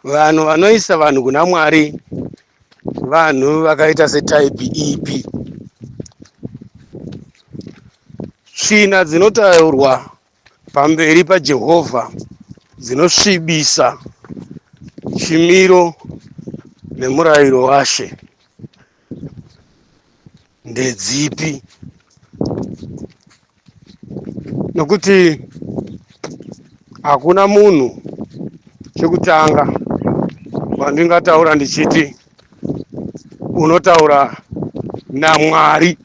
Vanhu vanoisa vanhu kuna Mwari vanhu vakaita setaipi ipi? Tsvina dzinotaurwa pamberi paJehovha dzinosvibisa chimiro nemurayiro waShe ndedzipi? Nokuti hakuna munhu chekutanga wandingataura ndichiti unotaura naMwari.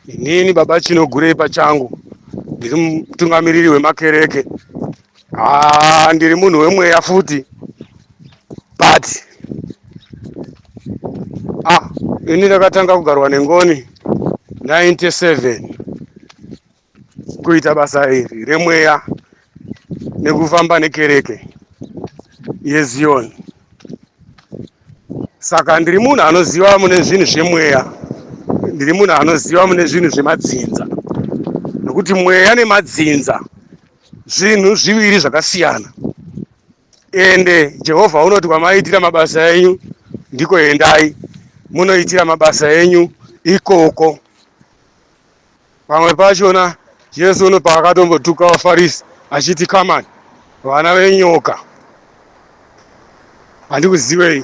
Inini baba Chinogurei pachangu ndiri mutungamiriri wemakereke, ah, ndiri munhu wemweya futi, but ah, ini ndakatanga kugarwa nengoni 97 kuita basa iri remweya nekufamba nekereke yeZion. Saka ndiri munhu anoziva mune zvinhu zvemweya, ndiri munhu anoziva mune zvinhu zvemadzinza, nokuti mweya nemadzinza zvinhu zviviri zvakasiyana. Ende Jehovha unoti kwamaiitira mabasa enyu ndiko endai munoitira mabasa enyu ikoko. Pamwe pachona Jesu uno paakatombotuka vaFarisi achiti kamani vana venyoka handikuzivei.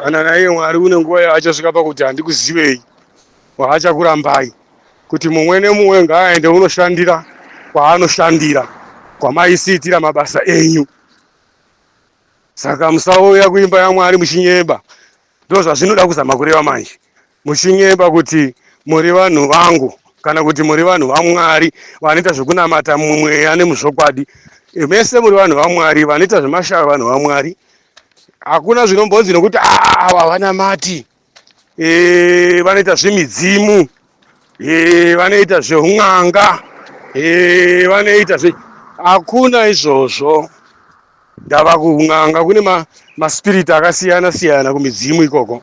Kana naiye Mwari une nguva yaachasvika pakuti handikuzivei, waachakurambai kuti mumwe nemumwe ngaaende unoshandira kwaanoshandira kwamaisiitira mabasa enyu. Saka musauya kuimba yaMwari muchinyeba. Ndozvazvinoda kuzama kureva manje. Muchinyeba kuti muri vanhu vangu kana kuti muri vanhu vaMwari vanoita zvekunamata mumweya nemuzvokwadi. Mese muri vanhu vaMwari vanoita zvemashava vanhu vaMwari. Hakuna zvinombonzi nokuti ava vanamati e, vanoita zvemidzimu e, vanoita zveun'anga e, vanoita zve hakuna izvozvo. Ndava kun'anga kune maspiriti ma akasiyana siyana kumidzimu ikoko.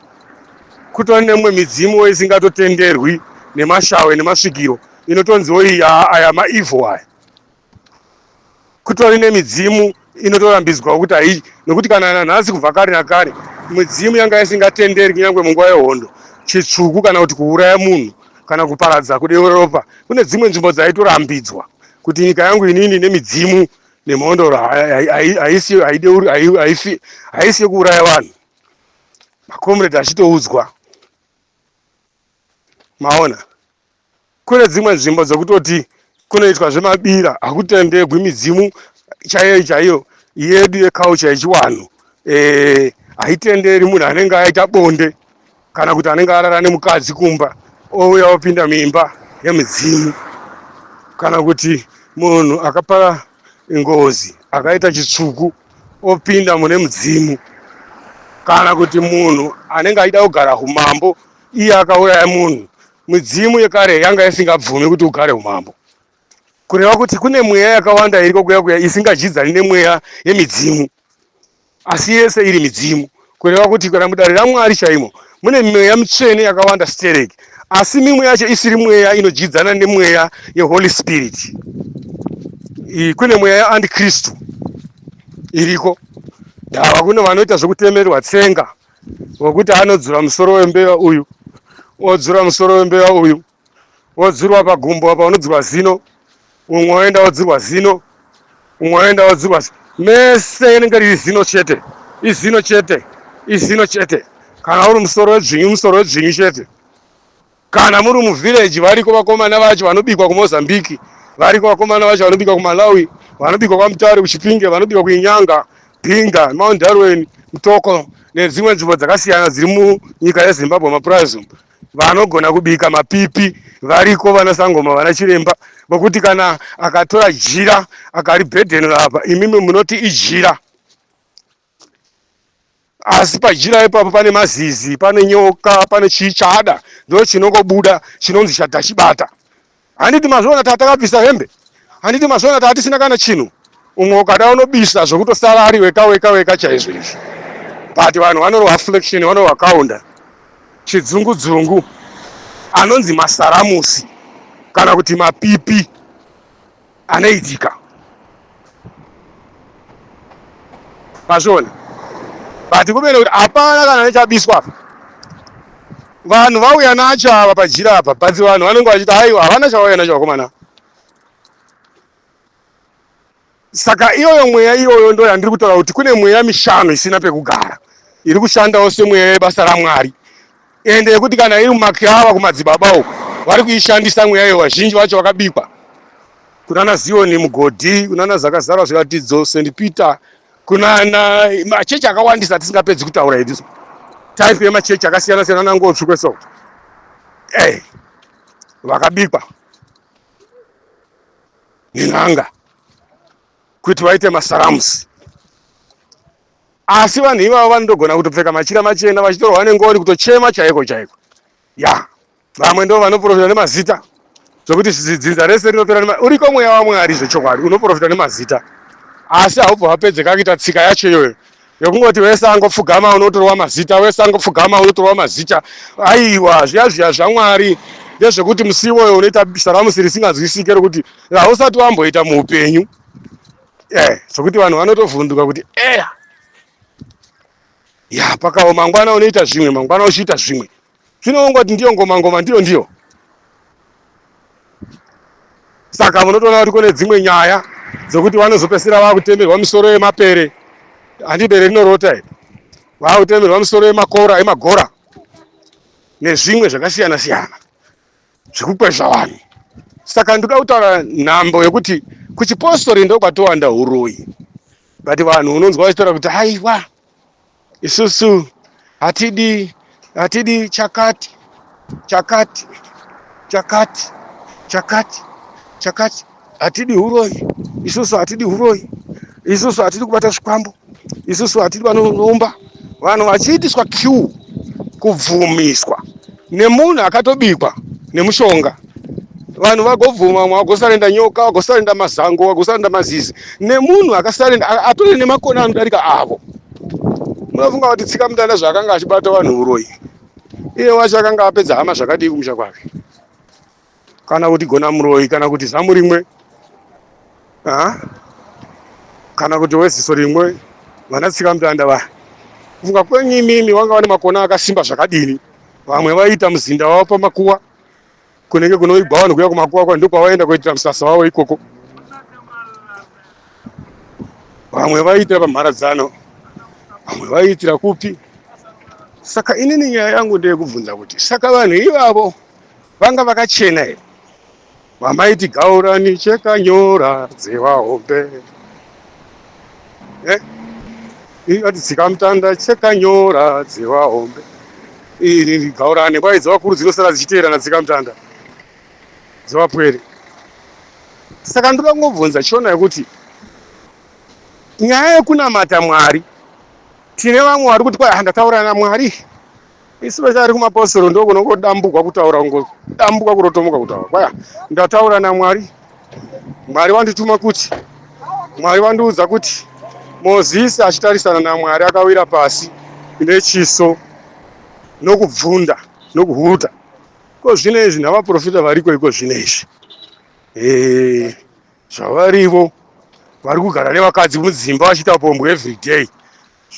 Kutori nemumwe midzimu isingatotenderwi nemashawe nemasvikiro inotonziwo iyi aya maevil aya. Kutori nemidzimu inotorambidzwa kuti hai nokuti kana nanhasi kubva kare nakare midzimu yanga isingatenderi kunyange munguva yehondo chitsvuku kana kuti kuuraya munhu kana kuparadza kudeura ropa. Kune dzimwe nzvimbo dzaitorambidzwa kuti nyika yangu inini nemidzimu nemhondoro haisi haideuri haifi haisi yekuuraya vanhu makomrade achitoudzwa maona kune dzimwe nzvimbo dzekutoti kunoitwa zvemabira hakutendegwi midzimu chaiyo chaiyo yedu yeculture yechiwanhu eh, haitenderi munhu anenge aita bonde kana kuti anenge arara nemukadzi kumba ouya opinda muimba yemidzimu kana kuti munhu akapara ngozi akaita chitsvuku opinda mune mudzimu kana kuti munhu anenge achida kugara umambo iye akauraya munhu midzimu yekare yanga isingabvumi kuti ugare umambo kureva kuti kune mweya yakawanda iriko kuya kuya isingadyidzani nemweya yemidzimu asi yese iri midzimu kureva kuti kana mudare raMwari chaimo mune mweya mitsvene yakawanda stereki asi mimwe yacho isiri mweya inodyidzana nemweya yeholy spirit. Iyi kune mweya yaantikristu iriko ndava kune vanoita zvekutemerwa tsenga wekuti anodzura musoro wembeva uyu odzura musoro wembeva uyu wodzurwa pagumbo apa unodzurwa zino umwe woenda wodzurwa zino umwe woenda wodzurwa mese inenge riri zino chete izino chete izino chete kana uri musoro wedzvinyu musoro wedzvinyu chete kana muri muvhireji variko vakomana vacho vanobikwa kumozambique variko vakomana vacho vanobikwa kumalawi vanobikwa kwamutare kuchipinge vanobikwa kuinyanga binga mount darwin mutoko nedzimwe nzvimbo dzakasiyana dziri munyika yezimbabwe mapurazi umu Vanogona kubika mapipi variko vana sangoma vana chiremba vokuti kana akatora jira akaribhedhenura apa imimi munoti ijira asi pajira ipapo pane mazizi pane nyoka pane chii chaada ndo chinongobuda chinonzi chatachibata Handiti mazviona tatakabvisa hembe? Handiti mazviona tatisina kana chinhu? Umwe ukada unobisa zvekutosara ari weka weka weka chaizvo izvo. But vanhu vanorohwa flexion vanorohwa kaunda. Chidzungu dzungu anonzi masaramusi kana kuti mapipi anoitika. Mazviona? But kumene kuti hapana kana nechabiswa apa. Vanhu vauya nacho ava pajira apa, but vanhu vanenge vachiti aiwa havana chavauya nacho vakomana. Saka iyoyo mweya iyoyo ndo yandiri kutaura kuti kune mweya mishanu isina pekugara iri kushandawo semweya yebasa raMwari, ende yekuti kana iri mumakirava kumadzibaba uku vari kuishandisa mweya iyo, vazhinji vacho vakabikwa kunana Zioni mugodhi, kunana Zakazarwa Zviratidzo, St Peter, kunana machechi akawandisa tisingapedzi kutaura idzi type yemachechi akasiyana siyana nangotsvu kwese uku eh vakabikwa nen'anga kuti vaite masaramusi asi vanhu ivavo vanotogona kutopfeka machira machena vachitorwa nengoni kutochema chaiko chaiko ya vamwe ndo vanoprofita nemazita zvokuti dzinza rese rinopera nema uriko mweya wamwari zvechokwadi unoprofita nemazita asi haubva wapedzeka kuita tsika yacho iyoyo yekungoti wese angopfugama unotorwa mazita wese angopfugama unotorwa mazita aiwa zviya zviya zvamwari ndezvekuti musi iwoyo unoita saramusi risinganzwisike rokuti rausati wamboita muupenyu eh zvokuti vanhu vanotovhunduka kuti eya ya pakawo mangwana unoita zvimwe mangwana uchiita zvimwe zvino wongoti ndiyo ngoma ngoma ndiyo ndiyo saka munotoona kuti kune dzimwe nyaya dzekuti vanozopesera vakutemerwa misoro yemapere handi bere rinorota here vakutemerwa misoro yemakora emagora nezvimwe zvakasiyana siyana zvekukwezva vanhu saka ndoda kutaura nhambo yekuti kuchipostori ndokwatowanda uroyi but vanhu unonzwa vachitaura kuti aiwa isusu hatidi hatidi chakati chakati chakati chakati chakati hatidi huroyi isusu hatidi huroyi isusu hatidi kubata zvikwambo isusu hatidi vanoomba vanhu vachiitiswa q kubvumiswa nemunhu akatobikwa nemushonga vanhu vagobvuma vamwe vagosarenda nyoka vagosarenda mazango vagosarenda mazizi nemunhu akasarenda atori nemakona anodarika avo munofunga kuti tsika mutanda zvaakanga achibata vanhu uroyi iye wacho akanga apedza hama zvakadii kumusha kwake kana kuti gona muroyi kana kuti zamu rimwe kana kuti weziso rimwe vana tsika mutanda vaya kufunga kwenyu imimi wanga vane makona akasimba zvakadini vamwe vaiita muzinda wavo pamakuwa kunenge kunoigwa vanhu kuya kumakuwa kwa ndokwavaenda kuitira musasa wavo ikoko vamwe vaiitira pamharadzano vamwe vaiitira kupi saka inini nyaya yangu ndeyekubvunza kuti saka vanhu ivavo vanga vakachena here vamaiti gaurani chekanyora dzevahombe eh? Ati tsikamutanda chekanyora dzevahombe iri gaurani kwai dzevakuru dzinosara dzichiteerana tsikamutanda dzevapwere saka ndoda kungobvunza chiona yekuti nyaya yekunamata mwari tine vamwe vari kuti kwai handataura namwari Isu vachari kumaposoro ndokunongodambuka kutaura kungodambuka kurotomoka kutaura kwaya ndataura naMwari Mwari wandituma kuti Mwari wandiudza kuti Mozisi achitarisana naMwari akawira pasi nechiso nokubvunda nokuhuta ko zvino izvi navaprofita variko iko zvino izvi eh, zvavarivo vari kugara nevakadzi mudzimba vachiita pombwe everyday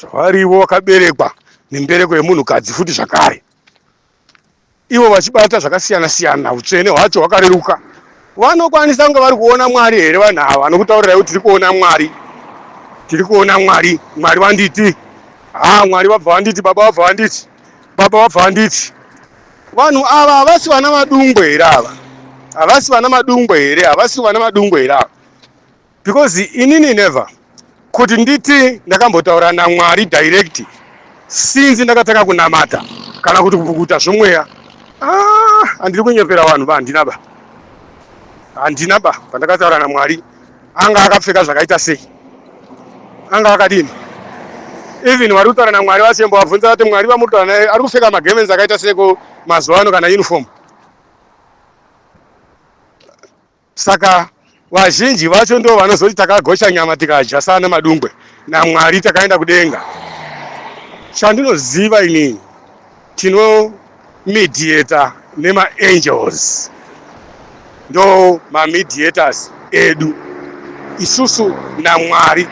Zvavarivo vakaberekwa nembereko yemunhukadzi futi zvakare, ivo vachibata zvakasiyana siyana, utsvene hwacho hwakareruka. Vanokwanisa kunge vari kuona Mwari here vanhu ava vanokutaurirai kuti tiri kuona Mwari, tiri kuona Mwari, Mwari vanditi, ha Mwari vabva vanditi, baba vabva vanditi, baba vabva vanditi. Vanhu ava havasi vana madungwe here ava? Havasi vana madungwe here? Havasi vana madungwe here ava? Because inini never kuti nditi ndakambotaura naMwari direct since ndakatanga kunamata kana kuti kupukuta zvomweya. Ah, handiri kunyepera vanhu ba, handina ba, handina ba. Pandakataura naMwari anga akapfeka zvakaita sei, anga akadini? Even vari kutaura naMwari vachembo vabvunza vati Mwari vamuri kutaura naye ari kupfeka magemenzi akaita seiko mazuva ano kana uniform. Saka vazhinji vacho ndo vanozoti takagocha nyama tikadya sana madungwe naMwari takaenda kudenga. Chandinoziva inini tino mediator nemaangels ndo mamediators edu isusu naMwari.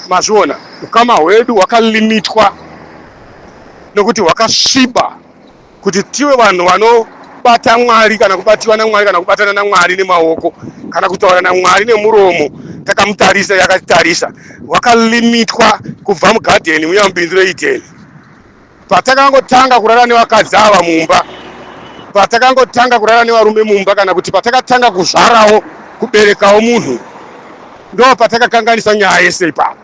Mazviona, ukama hwedu hwakalimitwa nokuti hwakasviba kuti tive vanhu vanobata Mwari kana kubatiwa naMwari kana kubatana naMwari nemaoko kana kutaura naMwari nemuromo takamutarisa yakatitarisa, hwakalimitwa kubva mugadheni muya mubindu reEdheni. Patakangotanga kurara nevakadzi ava mumba, patakangotanga kurara nevarume mumba, kana kuti patakatanga kuzvarawo kuberekawo munhu, ndo patakakanganisa nyaya yese ipapo.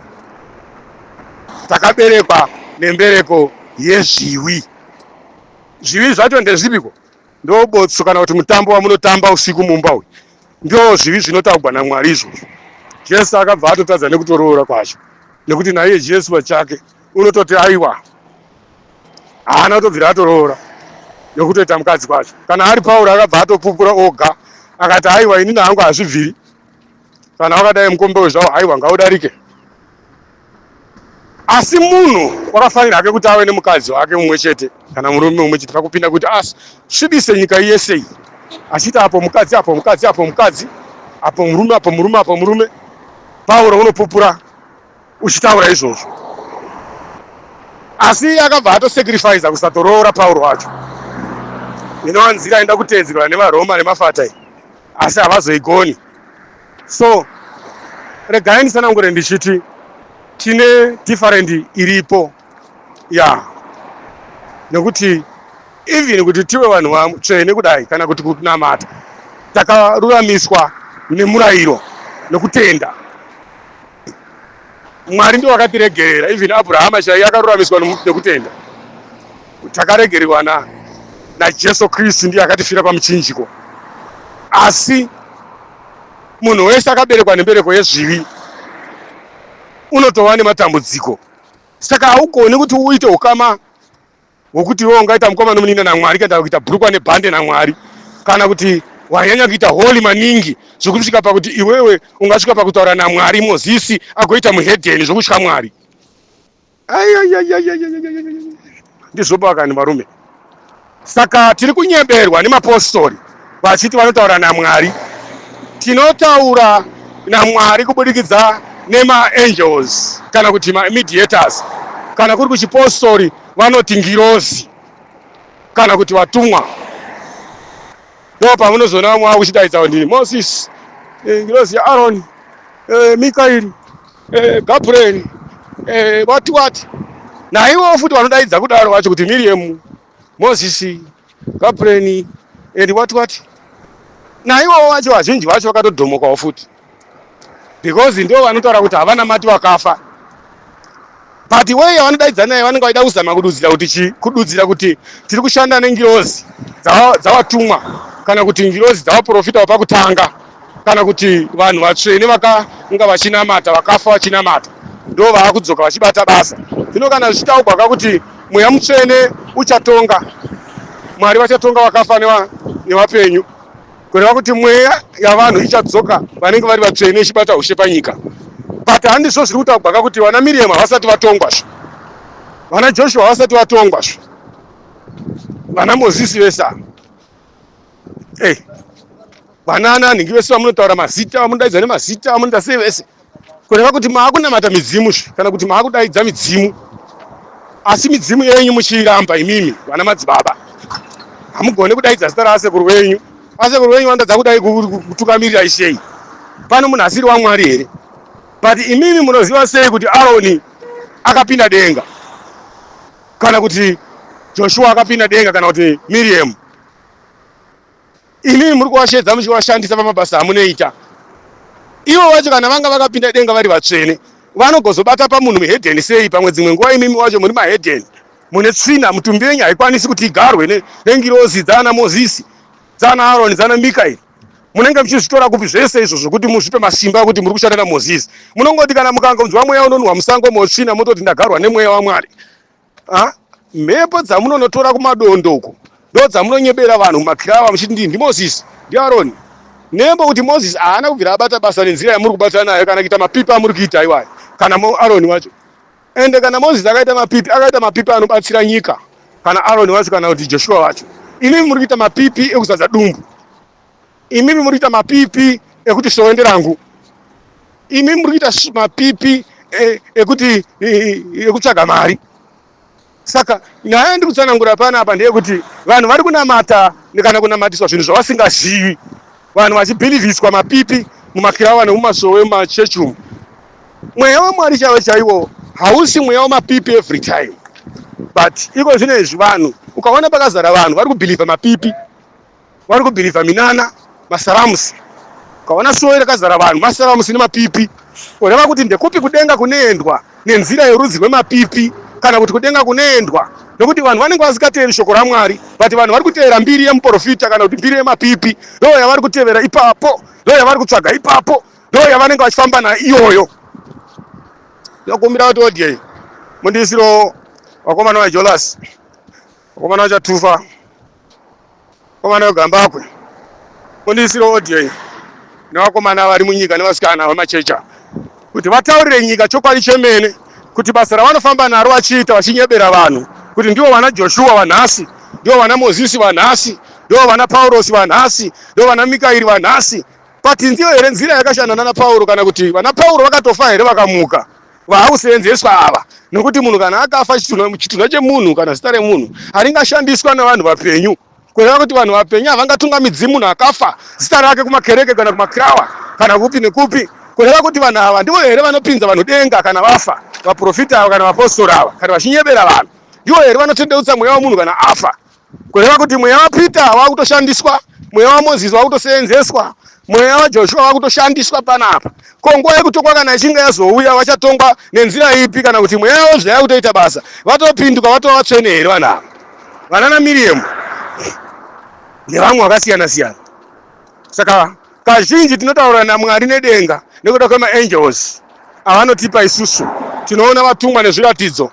Takaberekwa nembereko yezviwi. Zvivi zvacho ndezvipiko? Ndobotso kana kuti mutambo wamunotamba usiku mumba uyu, ndo zvivi zvinotaugwa naMwari izvozvo. Jesu akabva atotadza nekutoroora kwacho, nekuti naiye Jesu pachake unototi aiwa, haana kutobvira atoroora nekutoita mukadzi kwacho. Kana ari Pauro akabva atopupura oga akati aiwa, inini hangu hazvibviri, kana wakadai mukombe wezvawo aiwa ngaudarike. Asi munhu wakafanira hake kuti ave nemukadzi wake mumwe chete kana murume mumwe chete pakupinda kuti asvibise nyika yese iyi, achiti apo mukadzi, apo mukadzi, apo mukadzi, apo murume, apo murume, apo murume. Pauro unopupura uchitaura izvozvo, asi akabva atosacrifice kusatoroora Pauro wacho, inova nzira inoda kuteedzerwa nevaRoma nemafata iyi, asi havazoigoni. So regai ndisanangure ndichiti tine different iripo ya, nekuti even kuti tive vanhu vatsvene kudai kana kuti kunamata, takaruramiswa nemurayiro nokutenda. Mwari ndiwo akatiregerera. Even Abrahama chaiye akaruramiswa nekutenda. Takaregererwa naJesu Kristu, ndiye akatifira pamuchinjiko. Asi munhu wese akaberekwa nembereko yezvivi unotova nematambudziko. Saka haugoni kuti uite ukama hwokuti iwe ungaita mukoma nomunina naMwari, kana kuita bhurukwa nebhande naMwari, kana kuti wanyanya kuita holy maningi zvokusvika pakuti iwewe ungasvika pakutaura naMwari, Mozisi agoita muhedheni zvokutya Mwari. Ndizvo pakani varume. Saka tiri kunyeberwa nemapostori vachiti vanotaura naMwari. Tinotaura naMwari kubudikidza nemaangels kana kuti mamediators, kana kuri kuchipostori vanoti ngirozi kana kuti vatumwa. Ndo pamunozoona vamwe vavo kuchidaidza kuti Moses, ngirozi yaAroni, Mikaeri, Gabriel, wati wati. Naivo futi vanodaidza kudaro vacho kuti Miriam, Moses, Gabriel and what what. Naivo vacho vazhinji vacho vakatodhomokawo futi, because ndo vanotaura kuti havana mati vakafa, but way yavanodaidza naye vanenge vaida kuzama kududzira kuti chii, kududzira kuti tiri kushanda nengirozi dzavatumwa kana kuti ngirozi dzavaprofita vapakutanga, kana kuti vanhu vatsvene vakanga vachinamata, vakafa vachinamata, ndo vaakudzoka vachibata basa. Zvino kana zvichitaugwa ka kuti Mweya Mutsvene uchatonga, Mwari vachatonga vakafa nevapenyu, kureva kuti mweya yavanhu ichadzoka vanenge vari vatsvene ichibata ushe panyika. But handizvo zviri kutaugwa ka kuti vana Miriam havasati vatongwa zve, vana Joshua havasati vatongwa zve, vana Mozisi vese ava, hey, vana ananhingi vese vamunotaura mazita, vamunodaidza nemazita, vamunoita sei vese, kureva kuti maakunamata midzimu zve, kana kuti maakudaidza midzimu, asi midzimu yenyu muchiiramba imimi vana madzibaba. Hamugone kudaidza zita raasekuru venyu. Asekuru venyu vanotadza kudai kutungamirira sei? Pano munhu asiri waMwari here? But imimi munoziva sei kuti Aroni akapinda denga, kana kuti Joshua akapinda denga, kana kuti Miriam? Imimi muri kuvashedza muchivashandisa pamabasa amunoita. Ivo vacho kana vanga vakapinda denga vari vatsvene, vanogozobata pamunhu muhedheni sei? Pamwe dzimwe nguva imimi wacho muri mahedheni, mune tsvina, mutumbi yenyu haikwanisi kuti igarwe nengirozi dzaana Mozisi, dzaana Aroni, dzaana Mikaeri. Munenge muchizvitora kupi zvese izvo zvokuti muzvipe masimba ekuti muri kushanda naMozisi? Munongoti kana mukangonzwa mweya unonhuhwa musango motsvina, mototi ndagarwa nemweya waMwari. Ha? Mhepo dzamunonotora kumadondo uko ndo dzamunonyebera vanhu mumakirava muchiti ndi ndiMozisi, ndiAroni. Nembo kuti Mozisi haana kubvira abata basa nenzira yamuri kubata nayo, kana kuita mapipi amuri kuita iwayo, kana Aroni wacho. Ende kana Mozisi akaita mapipi, akaita mapipi anobatsira nyika, kana Aroni wacho kana kuti Joshua wacho. Imimi muri kuita mapipi ekuzadza dumbu. Imimi muri kuita mapipi ekuti sowe nderangu. Imimi muri kuita mapipi ekuti ekutsvaga mari. Saka nyaya yandiri kutsanangura panapa ndeyekuti vanhu vari kunamata kana kunamatiswa zvinhu zvavasingazivi, vanhu vachibhilivhiswa mapipi mumakirawa nemumasowe mumachechi umu. Mweya waMwari chaiwo chaiwo hausi mweya wemapipi every time, but iko zvino izvi vanhu ukaona pakazara vanhu vari kubhilivha mapipi, vari kubhilivha minana, masaramusi. Ukaona sowe rakazara vanhu masaramusi nemapipi, kureva kuti ndekupi kudenga kunoendwa nenzira yorudzi rwemapipi, kana kuti kudenga kunoendwa nokuti vanhu vanenge vasingateeri shoko raMwari, but vanhu vari kuteera mbiri yemuprofita kana kuti mbiri yemapipi, ndo yavari kutevera ipapo, ndo yavari kutsvaga ipapo, ndo yavanenge vachifamba nayo iyoyo. Ndokumbira kuti odye mundiisiro vakomana vaJolas, vakomana vaChatufa, vakomana veGambakwe, mundiisiro audio iyi nevakomana vari munyika nevasikana vemachecha kuti vataurire nyika chokwadi chemene kuti basa ravanofamba naro vachiita vachinyebera vanhu kuti ndivo vana Joshua vanhasi, ndivo vana Mozisi vanhasi, ndivo vana Paurosi vanhasi, ndivo vana Mikairi vanhasi. But ndiyo here nzira yakashanda nana Pauro, kana kuti vana Pauro vakatofa here vakamuka? Vaakuseenzeswa ava, nokuti munhu kana akafa, chitunha chemunhu kana zita remunhu haringashandiswa nevanhu vapenyu. Kureva kuti vanhu vapenyu havangatungamidzi munhu akafa zita rake kumakereke kana kumakirawa kana kupi nekupi. Kureva kuti vanhu ava ndivo here vanopinza vanhu denga kana vafa? Vaprofita ava kana vapostori ava kana vachinyebera vanhu, ndivo here vanotendeutsa mweya wemunhu kana afa? Kureva kuti mweya waPeter wakutoshandiswa, mweya waMoses wakutoseenzeswa, mweya waJoshua wakutoshandiswa panapa. Ko nguva yekutongwa kana ichinge yazouya, vachatongwa nenzira ipi? Kana kuti mweya yavo zvayakutoita basa, vatopinduka vatova vatsvene here vanhu ava, vanana Miriam nevamwe vakasiyana siyana? Saka kazhinji tinotaura naMwari nedenga nekuda kwemaangels avanotipa isusu. Tinoona vatumwa nezviratidzo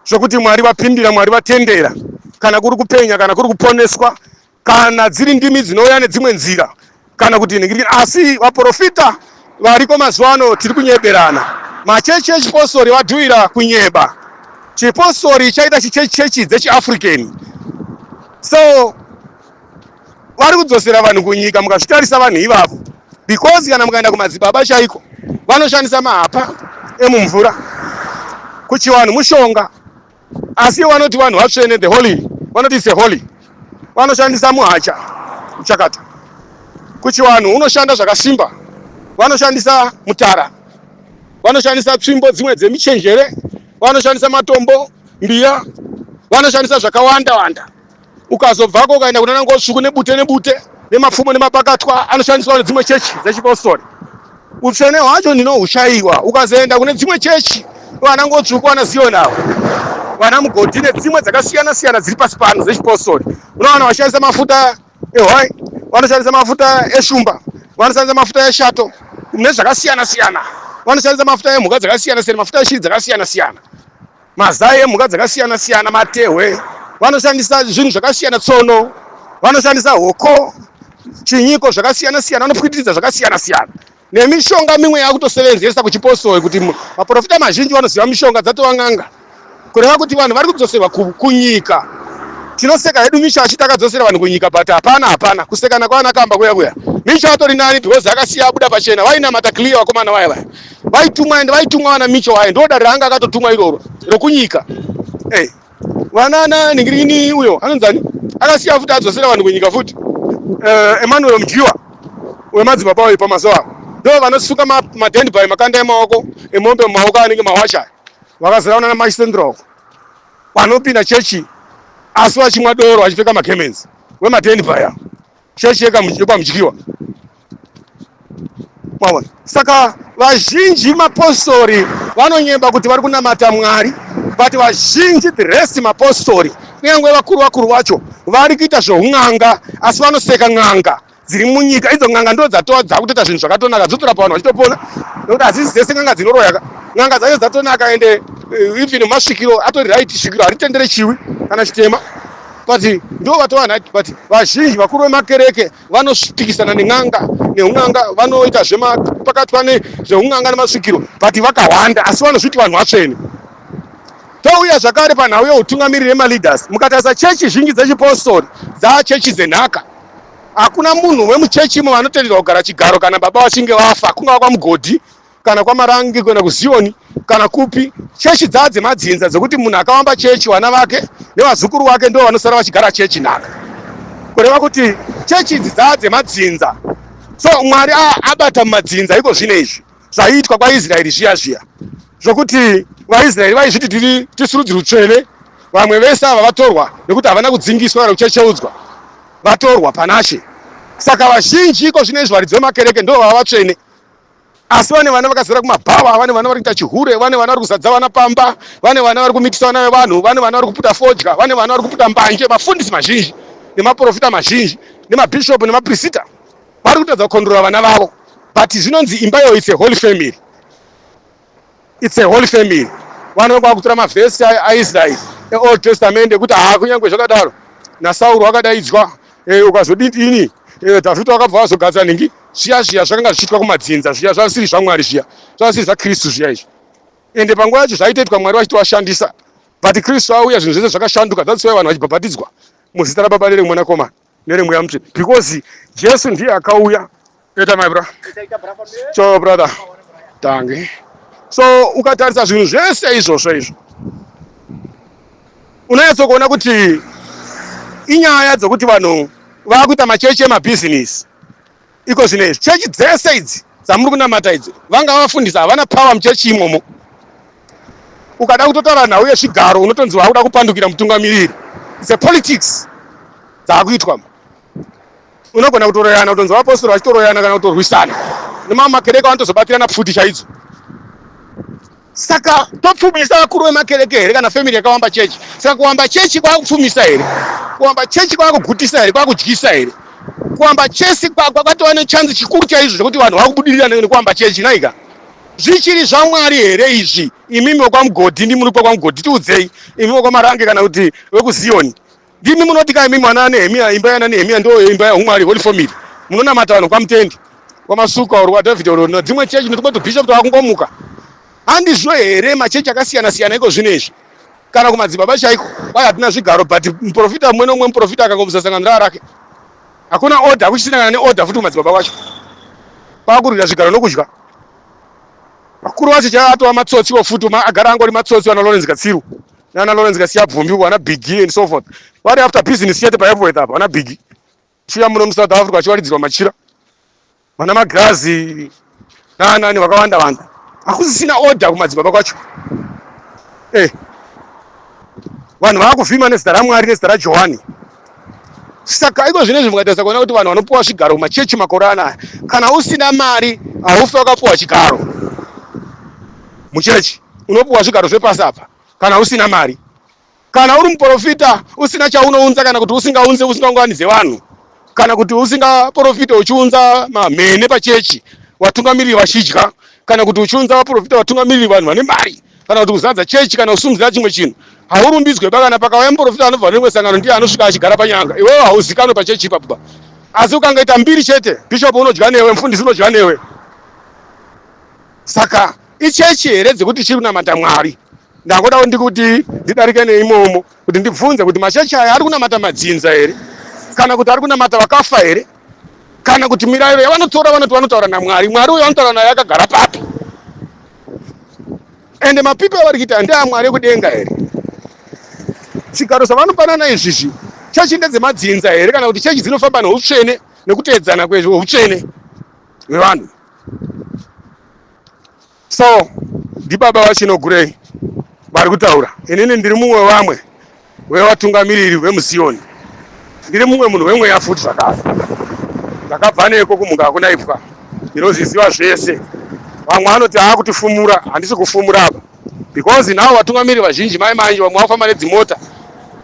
zvokuti Mwari vapindira, Mwari vatendera, kana kuri kupenya, kana kuri kuponeswa, kana dziri ndimi dzinouya nedzimwe nzira, kana kuti nhingirikini. Asi vaprofita variko mazuva ano tiri kunyeberana. Machechi echipostori vadhuira kunyeba. Chipostori chaita chichechi dzechiAfrican. So vari kudzosera vanhu kunyika mukazvitarisa vanhu ivavo, because kana mukaenda kumadzibaba chaiko vanoshandisa mahapa emumvura kuchivanhu mushonga, asi vanoti vanhu vatsvene, the holy, vanoti it's a holy. Vanoshandisa muhacha kuchakata kuchivanhu, unoshanda zvakasimba. Vanoshandisa mutara, vanoshandisa tsvimbo dzimwe dzemichenjere, vanoshandisa matombo, mbiya, vanoshandisa zvakawanda wanda. Ukazobvako ukaenda kuna Ngosvuku nebute nebute nemapfumo nemapakatwa anoshandiswa nedzimwe chechi dzechipostori, utsvene hwacho ndinohushayiwa. Ukazoenda kune dzimwe chechi, vana Ngotsvuku, vana Ziyoni ava, vana Mugodhi nedzimwe dzakasiyana siyana dziri pasi pano dzechipostori, unowana vachishandisa mafuta ehwai, vanoshandisa mafuta eshumba, vanoshandisa mafuta eshato nezvakasiyana siyana, vanoshandisa mafuta emhuka dzakasiyana siyana, mafuta eshiri dzakasiyana siyana, mazai emhuka dzakasiyana siyana, matehwe, vanoshandisa zvinhu zvakasiyana, tsono, vanoshandisa hoko, chinyiko zvakasiyana siyana, vanopwitiridza zvakasiyana siyana nemishonga mimwe yakutosevenzesa kuchipostori, kuti maprofita mazhinji vanoziva mishonga dzatova n'anga. Kureva kuti vanhu vari kudzoserwa kunyika. Tinoseka hedu Misha achiti akadzosera vanhu kunyika, but hapana, hapana kusekana kwaana kamba kuya kuya. Misha atori nani because akasiya abuda pachena. Vainamata clear vakomana vaya vaya vaitumwa, ende vaitumwa vana Micho vaya, ndo dare raanga akatotumwa iroro rokunyika. Hey, vanana ningirini uyo anonzani akasiya futi adzosera vanhu kunyika futi, Emmanuel Mjiwa wemadzibaba uyu. Pamazuva ndo vanosuka madend by makanda emaoko emombe mumaoko anenge mawasha, vakazara nana Machisendro vanopinda chechi asi vachimwa doro, vachipfeka magemenzi, wemadend paya, chechi yekwaMudyiwa, maona. Saka vazhinji mapostori vanonyemba kuti vari kunamata Mwari, but vazhinji, the rest mapostori, kunyange vakuru vakuru vacho, vari kuita zveun'anga, asi vanoseka n'anga dziri munyika. Idzo n'anga ndo dzatova dzakutoita zvinhu zvakatonaka, dzotorapa vanhu vachitopona, nekuti hadzisi dzese n'anga dzinoroya. N'anga dzacho dzatonaka, ende even masvikiro atori right. Svikiro haritendere chiwi kana chitema, but ndo vatova right. But vazhinji vakuru vemakereke vanopikisana nen'anga neun'anga, vanoita zvemapakatwa nezveun'anga nemasvikiro, but vakawanda, asi vanozviti vanhu vatsvene. Touya zvakare panhau yeutungamiriri yemaleaders. Mukatarisa chechi zhinji dzechipostori dzaachechi dzenhaka. Hakuna munhu wemuchechimo vanotenderwa kugara chigaro kana baba vachinge vafa, kungava kwaMugodhi. kana kwaMarange kuenda kuZioni kana kupi. Chechi dzaa dzemadzinza dzekuti munhu akavamba chechi vana vake nevazukuru vake ndo vanosara vachigara chechi nhaka. Kureva kuti chechi idzi dzaa dzemadzinza. So Mwari abata mumadzinza iko zvino izvi zvaiitwa kwaIsraeri zviya zviya zvokuti vaIsraeri vaizviti tiri tisu rudzi rutsvene, vamwe vese ava vatorwa nekuti havana kudzingiswa kana kuchecheudzwa, vatorwa panashe. Saka vazhinji iko zvino izvi varidzi vemakereke ndo vava vatsvene. Asi vane vana vakazara kumabhawa, vane vana vari kuita chihure, vane vana vari kuzadza vana pamba, vane vana vari kumitisa vana vevanhu, vane vana vari kuputa fodya, vane vana vari kuputa mbanje. Vafundisi mazhinji nemaprofita mazhinji nemabhishopu nemaprisita vari kutadza kukondrora vana vavo, but zvinonzi imba iyoyo it's a holy family, it's a holy family. Vanhu kwakutora mavhesi aIsraeri eOld Testament ekuti haa kunyange zvakadaro naSauro akadaidzwa eh, ukazodini eh, Dhavhidhi wakabva wazogadza nhingi zviya zviya zvakanga zvichiitwa kumadzinza zviya zvasiri zvaMwari zviya zvasiri zvaKristu zviya izvi ende panguva yacho zvaitoitwa Mwari vachitovashandisa but Kristu auya zvinhu zvese zvakashanduka. That's why vanhu vachibhabhatidzwa muzita raBaba neremwanakomana neremweya mutsvene because Jesu ndiye akauya. Eta my bro. So brother, tangi. So ukatarisa zvinhu zvese izvozvo izvo unonyatsokuona kuti inyaya dzekuti vanhu vakuita machechi emabhizinisi iko zvino izvi. Chechi dzese idzi dzamuri kunamata idzi vanga vafundisa havana power muchechi imomo. Ukada kutotaura nhau yezvigaro unotonzi vakuda kupandukira mutungamiriri. It's a politics dzaakuitwa. Unogona kutoroyana kutonzi vapostori vachitoroyana kana kutorwisana nemamwe makereke vanotozobatirana pfuti chaidzo. Saka topfumisa vakuru vemakereke here kana family yakawamba chechi? Saka kuwamba chechi kwakupfumisa here? Kuwamba chechi kwakugutisa here? Kwakudyisa here? Kuwamba chechi kwatova nechanzi chikuru chaizvo chekuti vanhu vakubudirira nekuwamba chechi naika. Zvichiri zvaMwari here izvi? Imimi wekwaMugodhi ndimi muri kwaMugodhi, tiudzei. Imi wekwaMarange kana kuti wekuZioni. Ndimi munoti ka imimi ana Nehemia, imba yana Nehemia ndo imba yaumwari, holy family. Munonamata vanhu kwaMutendi, kwaMasuka or kwaDavid or dzimwe chechi nokuti bishop takungomuka. Handizvo here machechi akasiyana siyana iko zvino izvi? Kana kumadzibaba chaiko kwai hatina zvigaro but muprofita mumwe nomumwe muprofita akangomusa sangano raa rake. Hakuna order, hakuchisina kana neorder futi kumadzibaba kwacho. Kwakurwira zvigaro nokudya. Vakuru vacho chaivo atova matsotsiwo futi agara angori matsotsi vana Lawrence Katsiru nana Lawrence Kasiyabvumbi vana Biggie and so forth. Vari after business chete paEpworth apa vana Biggie. Chiya muno muSouth Africa achiwaridzirwa machira. Vana Magirazi nanani vakawanda wanda. Hakusisina order kumadzibaba kwacho. Eh. Vanhu vakuvhima nezita raMwari nezita raJohani. Saka iko zvino izvi mukatarisa kuona kuti vanhu vanopiwa zvigaro kumachechi makore anaya, kana usina mari haufi wakapiwa chigaro muchechi. Unopiwa zvigaro zvepasi apa kana usina mari. Kana uri muprofita usina chaunounza kana kuti usingaunze usingaunganidze vanhu kana kuti usingaprofite uchiunza mamhene pachechi vatungamiriri vachidya kana kuti uchiunza vaprofita vatungamiriri vanhu vane mari kana kuti kuzadza chechi kana kusimudzira chimwe chinhu haurumbidzwe ba. Kana pakauya muprofita anobva nerimwe sangano ndiye anosvika achigara panyanga, iwewe hauzikanwe pachechi ipapo ba. Asi ukangoita mbiri chete, bishop unodya newe, mufundisi unodya newe. Saka ichechi here dzekuti chiri kunamata Mwari? Ndangoda ndikuti ndidarike neimomo kuti ndibvunze kuti machechi aya ari kunamata madzinza here kana kuti ari kunamata vakafa here kana kuti mirayiro yavanotora vanoti vanotaura naMwari, Mwari uyo vanotaura naye akagara papi? Ende mapipi avari kuita ndeaMwari ekudenga here? Zvigaro zvavanopanana izvizvi chechi ndedzemadzinza here kana kuti chechi dzinofamba neutsvene nekuteedzana kweutsvene hwevanhu? So ndibaba vaChinogurei vari kutaura. Inini ndiri mumwe wevamwe wevatungamiriri vemuZioni. Ndiri mumwe munhu wemweya futi zvakare. Ndakabva neko kumhunga hakuna ipwa. Ndinozviziva zvese. Vamwe vanoti aakutifumura, handisi kufumura apa. Because now vatungamiriri vazhinji mai manje vamwe vafamba nedzimota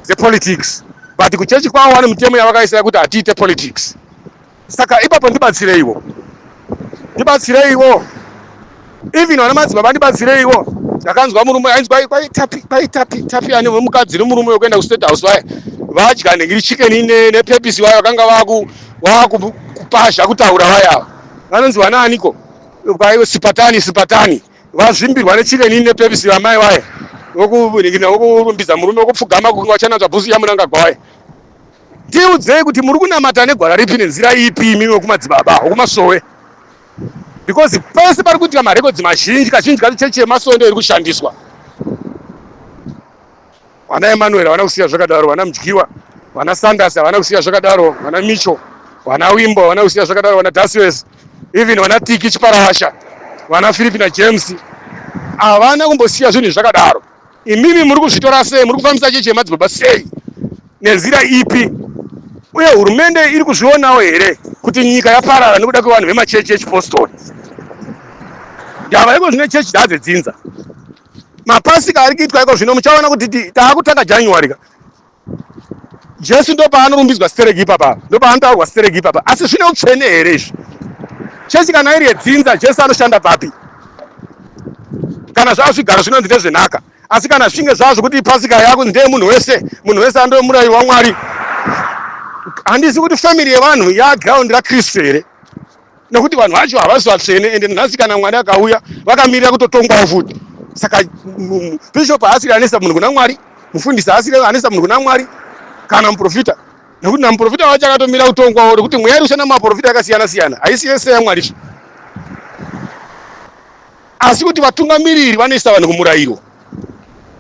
dzepolitics. But kuchechi kwavo vane mitemo yavakaisa yekuti hatiite politics. Saka ipapo ndibatsireiwo, ndibatsireiwo, even vana madzibaba ndibatsireiwo. Ndakanzwa murume ainzi kwai tapi kwai tapi tapi ane mukadzi nemurume wekuenda kustate house vaya vadya nhengiri chicken nepepisi vaya vakanga vaku vakupazha kutaura vaya vanonzi vana aniko kwai sipatani sipatani vazvimbirwa nechicken nepepisi vamai vaya wokurumbidza murume wokupfugama kunge vachananzva bhusu yaMunangagwa vaya. Tiudzei kuti muri kunamata negwara ripi nenzira ipi imi vekumadzibaba wekumasowe. Because pese pari kuitika marekodzi mazhinji, kazhinji kacho chechi yemasowe ndo iri kushandiswa. Vana Emmanuel havana kusiya zvakadaro, vana Mudyiwa, vana Sanders havana kusiya zvakadaro, vana Micho, vana Wimbo havana kusiya zvakadaro, vana Dasiwes, even vana Tiki Chiparawasha, vana Philip naJames havana kumbosiya zvinhu zvakadaro. Imimi muri kuzvitora sei? Muri kufambisa chechi yemadzibaba sei? Nenzira ipi? Uye hurumende iri kuzvionawo here kuti nyika yaparara nekuda kwevanhu vemachechi echipostori? Ndava iko zvine chechi dzadze dzinza. Mapasika ari kuitwa iko zvino muchaona kuti taakutanga January ka. Jesu ndopaanorumbidzwa stereki ipapa, ndopaanotaurwa stereki ipapa. Asi zvine utsvene here izvi? Chechi kana iri yedzinza, Jesu anoshanda papi? Kana zvazvigaro zvinonzi ndezvenhaka, asi kana zvichinge zvazvo kuti pasika yako ndeye munhu wese, munhu wese andiwe murayi waMwari. Handisi kuti family yevanhu yaground raKristu here? Nekuti vanhu vacho havasi vatsvene, ende nhasi kana Mwari akauya vakamirira kutotongwawo futi. Saka bishop haasiri anoisa munhu kuna Mwari, mufundisi haasiri anoisa munhu kuna Mwari, kana muprofita, nekuti namuprofita wacho akatomira kutongwawo, nekuti mweya iri kushanda mumaprofita yakasiyana siyana, haisi yese yaMwari. Asi kuti vatungamiriri vanoisa vanhu kumurayiro,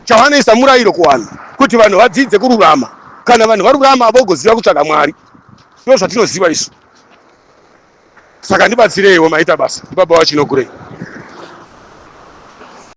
chavanoisa murayiro kuvanhu kuti vanhu vadzidze kururama. Kana vanhu varurama vogoziva kutsvaga Mwari, ndo zvatinoziva isu. Saka ndibatsireiwo, maita basa. Ndibaba waChinogurei.